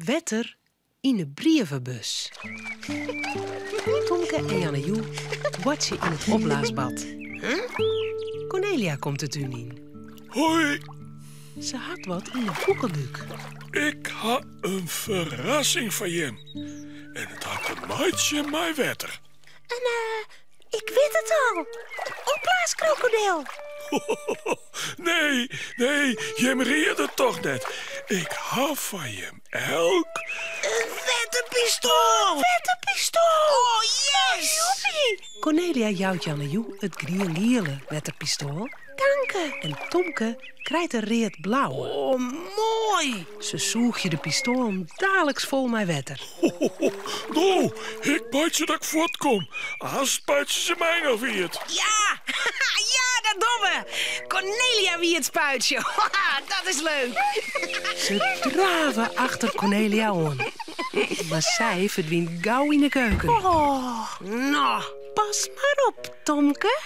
Wetter yn 'e brievebus. Tomke en Janne Joe boartsje yn it opblaasbad. Cornelia komt de tún yn. Hoi. Se hat wat yn 'e boekebúk. Ik ha in ferrassing foar jim. En it hat te meitsjen mei wetter. En eh, ik wit it al. In opblaaskrokodil. Nee, nee, jim riede it toch net. Ik ha foar jim elk... In wetterpistoal! Wetterpistoal! Oh, yes! Joepie! Cornelia jout Janne Joe it grien-giele wetterpistoal. Danke. En Tomke krijt de read-blauwe. Oh, moai! Se sûgje de pistoalen daliks fol mei wetter. No, ik meitsje dat ik fuortkom. Aanst spuitsje se my noch wiet. Ja, ja, dat dogge we. Cornelia wiet spuitsje. Dat is leuk. Se drave achter Cornelia oan. Mar sy ferdwynt gau yn 'e keuken. Oh. No, pas mar op, Tomke.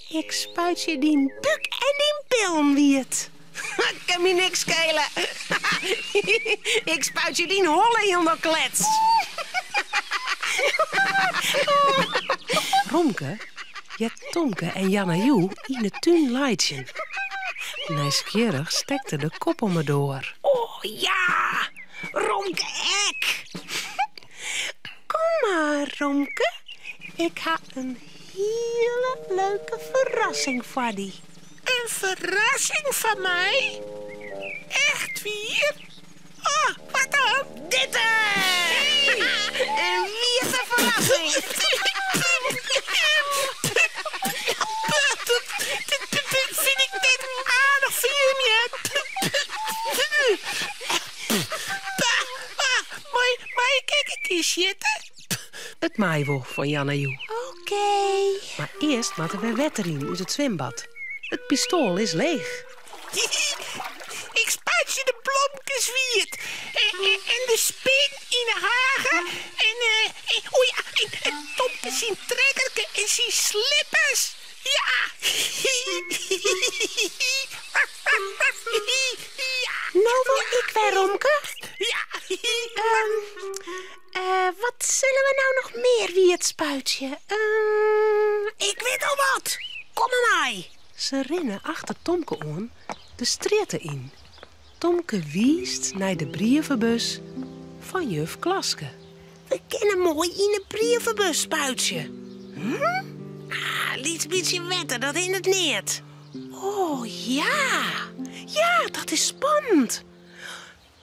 Ik spuitsje dyn búk en dyn billen wiet. Kin my niks skele. Ik spuitsje dyn holle hielendal klets. Romke heart Tomke en Janna Joe yn 'e tún laitsjen. Nijsgjirrich stekt er de kop om 'e doar. Oh ja, Romke ek. Kom mar, Romke. Ik ha in hiele leuke ferrassing foar dy. In ferrassing foar my? Echt wier? Oh, wat dan? Ditte! In wiete ferrassing! Dit fyn ik net aardich fan jim, hear. Mei ik ek in kear sjitte? It mei wol fan Janna Joe. Oké. Mar earst moat der wer wetter yn út it swimbad. It pistoal is leech. Ik spuitsje de blomkes wiet en de spin yn 'e hage en o ja, en Tomke syn trekkerke en syn slippers. Ja! No wol ik wer, Romke. Ja. Wat sille we no noch mear wiet spuitsje? Ik wit al wat! Kom mar mei! Se rinne achter Tomke oan de strjitte yn. Tomke wiist nei de brievebus fan juf Klaske. We kinne moai yn 'e brievebus spuitsje. Hm? Ah, lyts bytsje wetter, dat hindert neat. Oh ja! Ja, dat is spannend!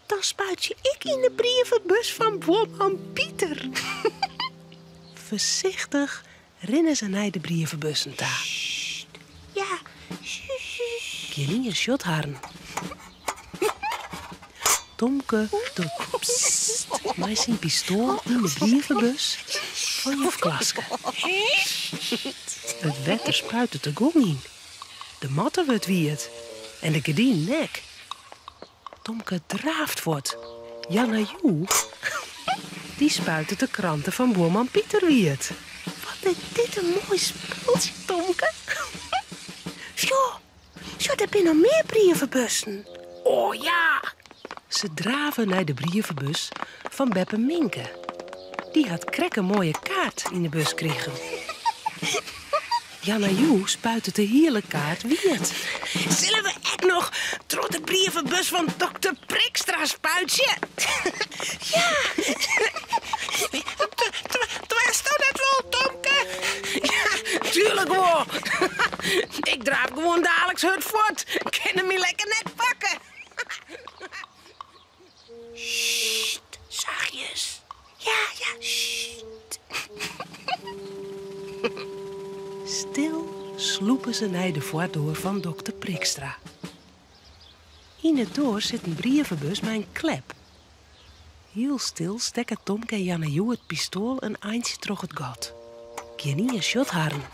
Dan spuitsje ik yn de brievebus fan buorman Pieter. Foarsichtich rinne se nei de brievebussen ta. Sst, ja, sst. Gjinien sjocht harren. Tomke docht pssst mei syn pistoal yn de brievebus fan juf Klaske. It wetter spuitet de gong yn. De matte wurdt wiet en de gerdinen ek. Tomke draaft fuort. Janna Joe, dy spuitet de krante fan buorman Pieter wiet. Wat is dit in moai spultsje, Tomke. Sjoch, sjoch, der binne noch mear brievebussen. Oh ja! Se drave nei de brievebus fan beppe Minke. Dy hat krekt in moaie kaart yn de bus krigen. Janna Joe spuitet de hiele kaart wiet. Sille we ek noch troch de brievebus fan dokter Prikstra spuitsje? Ja! Doarsto dat wol, Tomke? Ja, tuerlik wol. Ik draaf gewoan daliks hurd fuort. Kinne my lekker net pakke. Sst, zachtjes. Ja, ja, sst. Stil slûpe se nei de foardoar fan dokter Prikstra. Yn 'e doar sit in brievebus mei in klep. Hiel stil stekke Tomke en Janna Joe it pistoal in eintsje troch it gat. Gjinien sjocht harren.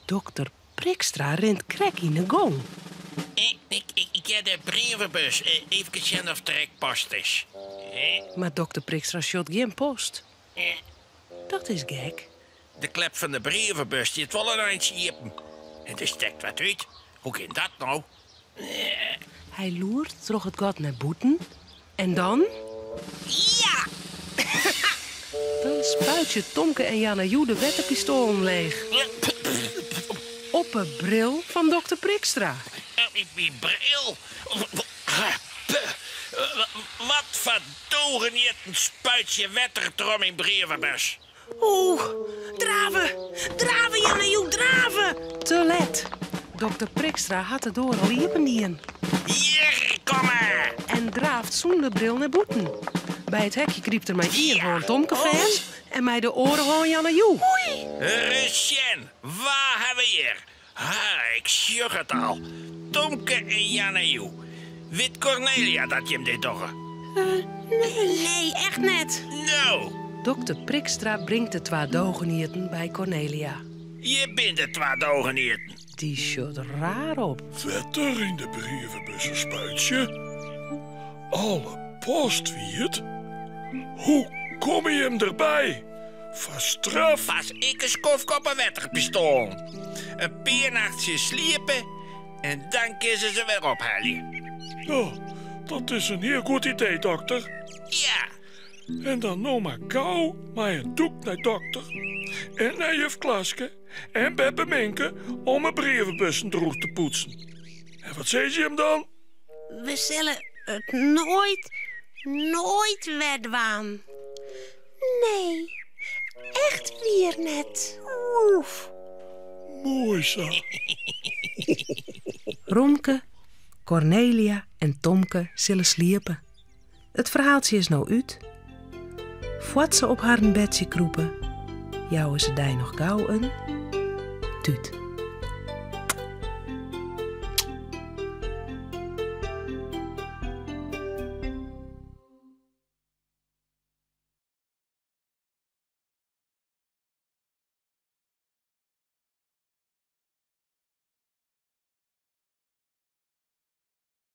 Dokter Prikstra rint krekt yn 'e gong. Ik hear de brievebus. Efkes sjen oft der ek post is. Mar dokter Prikstra sjocht gjin post. Dat is gek. De klep fan de brievebus stiet wol in eintsje iepen. En der stekt wat út. Hoe kin dat no? Hy loert troch it gat nei bûten en dan. Ja! Dan spuitsje Tomke en Janna-Joe de wetterpistoalen leech. Op 'e bril fan dokter Prikstra. Myn bril? Wat foar dogenierten spuitsje wetter troch myn brievebus? Oeh, drave! Drave, Janna-Joe, drave! Te let. Dokter Prikstra hat de doar al iepen dien. Hjir komme! En draaft sûnder bril nei bûten. By it hekje grypt er mei ien hân Tomke fêst en mei de oare hân Janna-Joe. Ris sjen, wa ha we hjir? Ha, ik sjoch it al. Tomke en Janna-Joe. Wit Kornelia dat jim dit dogge? Nee. Nee, echt net. No. Dokter Prikstra bringt de twa dogenieten by Kornelia. Hjir binne de twa dogenieten. Dy sjocht raar op. Wetter yn de brievebussen spuitsje? Alle post wiet? Hoe komme jim derby? Foar straf. Pas ik in skoftke op 'e wetterpistoalen. In pear nachtsjes sliepe en dan kinne se se wer ophelje. Oh, dat is in hiel goed idee, dokter. Ja. En dan no mar gau mei in dûk nei dokter en nei juf Klaske en beppe Minke om 'e brievebussen droech te poetsen. En wat sizze jim dan? We sille it noait, noait wer dwaan. Nee, echt wier net. Oef, moai sa. Romke, Kornelia en Tomke sille sliepe. It ferhaaltsje is no út. Foar't se op harren bedsje krûpe, jouwe se dy noch gau in tút.